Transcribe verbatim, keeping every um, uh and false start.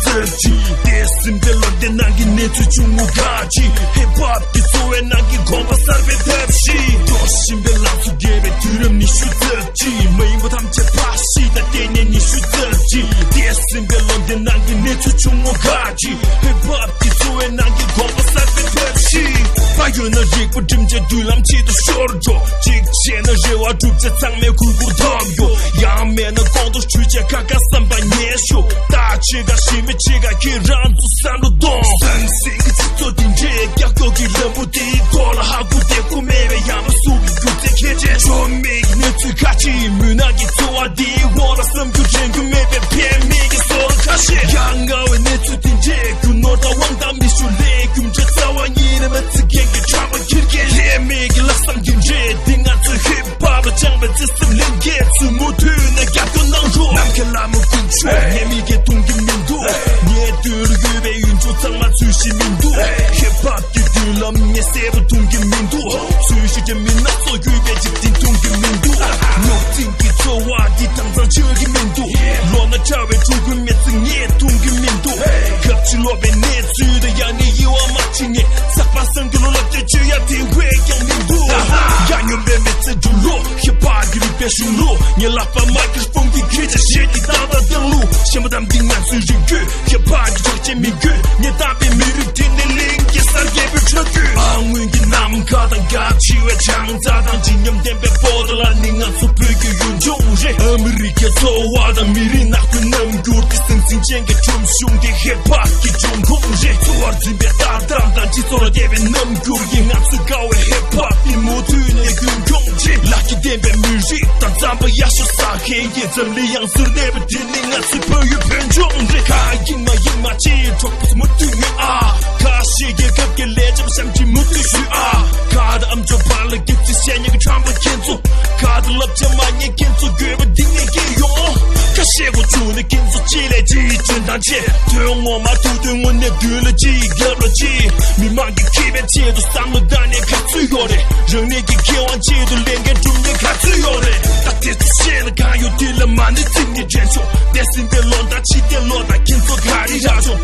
ཙག་ཅིག་དེ་སྲིད་པའི་ལོ་ཟླའི་ནང་གི་གནས་ཚུལ་ཆུང་ངུ་ཁག་ཅིག་ཧིབ་ཧོབ་ཀྱི་འཚོ་བའི་ནང་གི་གོམ་པ་གསར་པའི་ཐབས་ཤིག་འགྲོ་བཞིན་པའི་ལང་ཚོ་རྒྱས་པའི་དུས་རབས་ཉི་ཤུ་རྩ་གཅིག་མ་ཡིན་པ་ཐམས་ཅད་ཕར་ཞིག་དང་ལྟས་ངན་ཉི་ཤུ་རྩ་གཅིག་དེ་སྲིད་པའི་ལོ་ཟླའི་ནང་གི་གནས་ཚུལ་ཆུང་ངུ་ཁག་ཅིག་ཧིབ་ཧོབ་ཀྱི་འཚོ་བའི་ནང་གི་གོམ་པ་གསར་པའི་ཐབས་ཤིག་ཕ་ཡོད་ན་རིག་པ་སྒྲིམ་བྱས་མདུན་ལམ་ཆེད་དུ་ཤོར་འགྲོ། གཅིག་བྱས་ན་རེ་བ་སྒྲུབ་བྱས་ཚང་མའི་གུས་བཀུར་ཐོབ་ཡོད། ཡང་མེད་ན་ལྐོག་ཏུ་ཆུ་ཆེ་ཁ་ཁ་བསམ་པ་ཉེས་ཤོག་ད་ཆེ་ཁ་ཞི་མི་ཆེ་ཁ་ཁྱེད་རང་ཚོ་བསམ་བློ་གཏོང་། ཟང་ཟིང་གི་སྤྱི་ཚོགས་འདི་འདྲའི་ཀྱག་ཀྱོག་གི་ལམ་བུ་དེའི་ཐོག་ལ་ཧ་གོ་དེ་གོ་མེད་པའི་ཡ་མ་སུ་གི་རྒྱུ་རྩལ་ཁྱེད་ཅན་ཆོ་མེད་ཀྱི་གནས་ཚུལ་ཁ་ཅིག་མུན་ནག་གི་འཚོ་བ་འདིའི་འོག་ལ་བསམ་རྒྱུ་དྲན་རྒྱུ་མེད་པའི་ཕན་མེད་ཀྱི་བཟོ་ལ་ཁ་ཤས་ཡ་ང་བའི་གནས་ཚུལ་འདི་འདྲའི་རྒྱུ་ནོར་དང་དབང་ཐང་མི་ཤུགས་ལས་རྒྱུ་འབྲས་རྩ་བ་ཉིད་ནས་མ་བརྩི་མཁན་གྱི་ཁྲམ་པ་ཁྱེར་མཁན་ལས་མེད་ཀྱི་ལྷག་བསམ་འདི་འདྲས་འདི་ང་ཚོའི་ཧིབ་ཧོབ་ལ་བཅངས་པའི་བརྩེ་སེམས་ལེན་མཁན་ཚོས་མུ་མཐུད་ནས་རྒྱབ་སྐྱོར་གནང་རོགས། ནམ་མཁའི་ལྷ་མོ་དཀོན་མཆོག་ངས་མི་སྐད་གཏོང་གི་མི་འདུག་ངའི་མདུན་ལ་ཡོད་པའི་ཡུལ་ཕྱོགས་ཚང་མ་འཚོལ་ཞིག་མི་འདུག་ཧིབ་ཧོབ་ཀྱི་མདུན་ལམ་ངས་གསལ་པོ་མཐོང་གི་མི་འདུག་འཚོལ་ཞིག་གི་མི་སྣ་ཚོགས་ཡོད་པའི་འཇིག་རྟེན་མཐོང་གི་མི་འདུག་རྙོག་འཛིང་གི་འཚོ་བ་འདི་དྭངས་གཙང་ཆགས་ཀྱི་མི་འདུག་ལོ་ན་ཆགས་པའི་ཕྲུ་གུའི་མི་ཚེ་ངས་མཐོང་གི་མི་འདུག་གབ་ཕྱི་ལོག་པའི་གནས་ཚུལ་དང་ཡང་ནས་དབྱེ་བ་མ་ཕྱེ། ངས་ཚགས་པར་སང་གི་ལོ་ལབ་ཀྱི་བཅོས་ཡ་དེ་བས་ཀྱང་མི་འདུག་ཡ་སྙོམས་པའི་མི་ཚེ་འགྲོ་ལུགས་ཤེས་པ་གི་རིག་པའི་གཞུང་ལུགས་ངས་ལག་པ་མ་གིར་སྤུངས་ཏེ་ཁྱེད་ཅག་ཤེས་ཀྱི་ཏག་ཏག་བཏང་ལུགས་ཤེས་མ་དམ་འདི་ང་ཚོའི་རིག་རྒྱུད་ཤེས་པ་གི་གྲགས་ཅན་མི་རྒྱུད་ངས་བཏགས་པའི་མི་རིགས་འདི་ནི་གླིང་གི་གསར་བརྗེ་པའི་ཁྲོད་རྒྱུད་ཨ་སྔོན་གྱི་ནམ་མཁའ་དང་གལ་ཆེ་བའི་བྱང་རྩྭ་དང་བརྗིད་ཉམས་ལྡན་པའི་པོ་ཏ་ལ་ནི་ང་ཚོ་བོད་ཀྱི་ཡུལ་ལྗོངས་རེད། ཨ་མི་རི་ཀའི་འཚོ་བ་དང་མི་རིགས་ནག་པོའི་རྣམ་འགྱུར་དེ་སྲིད་འཛིན་ཅན་གྱི་ཁྲོམ་གཞུང་དེ་ཧེ་ཕག་གི་འབྱུང་ཁུངས་རེད། འཚོ་བར་འཛིན་པའི་ལྟ་སྟངས་དང་སྤྱི་ཚོགས་ལ་བལྟས་པའི་རྣམ་འགྱུར་གྱིས་ང་ཚོས་དགའ་བའི་ཧེ་ཕག་གི་མུ་མཐུད་ནས་རྒྱུན་འཁྱོངས་བྱེད། ལག་གི་བསྟན་པའི་མི་རིགས་དང་རྩམ་པ་ཡག་ཤོས་ཟ་མཁན་གྱི་འཛམ་གླིང་ཡང་སར་གནས་པ་དེ་ནི་ང་ཚོའི་ཕ་ཡུལ་བོད་ལྗོངས་རེད། ཁ་ཡིན་མ་ཡིན་མ་ཅིག་གྲོགས་པོ་ཚོ་མུ་མཐུད་ཉོན་ཨ། ཁ་ཤས་ཀྱིས་སྐབས་ཀྱི་ལས་བྱེད་པ་བཤམས་ཀྱི་མུ་མཐུད་ཞུས་ཨ། ཁ་དང་ཨམ་ཅོག་བར་ལ་སྐྱིད་ཚིག་བཤད་ཉན་གྱི་ཁྲམ་པ་ཁྱེད་ཚོ། ཁ་དང་བསླབ་བྱ་མ་ཉན་ཁྱེད་ཚོ་དགོས་པ་འདི་ངས་སྐྱེས་ཡོང་། ཁ་ཤས་གོ་བྱུང་ནས་ཁྱེད་ཚོ་གཅིག་ལས་གཅིག་འཇོན་ཐང་ཆེ། དོན་ངོ་མ་ཐུག་དོན་དངོས་གནས་མདུན་ལ་གཅིག་རྒྱབ་ལ་གཅིག་མི་མང་གི་ཁེ་ཕན་ཆེད་དུ་བསམ་བློ་བཏང་ནས་ག་ཚོད་ཡོད་རེད། རང་ཉིད་ཀྱི་ཁེ་དབང་ཆེད་དུ་ལས་འགན་སྒྲུབ་མཁན་ག་ཚོད་ཡོད་རེད། ད་དེ་ཚོ་བཤད་ན་གང་ཡོད་དེ་ལ་མ་ཎི་བརྩིས་ནས་དྲན་ཆོག་འདས་ཟིན་པའི་ལོ་ཟླ་ཕྱི་བལྟས་ལོ་ཟླ་ཁྱེད་ཚོ་ག་རེ་རག་བྱུང་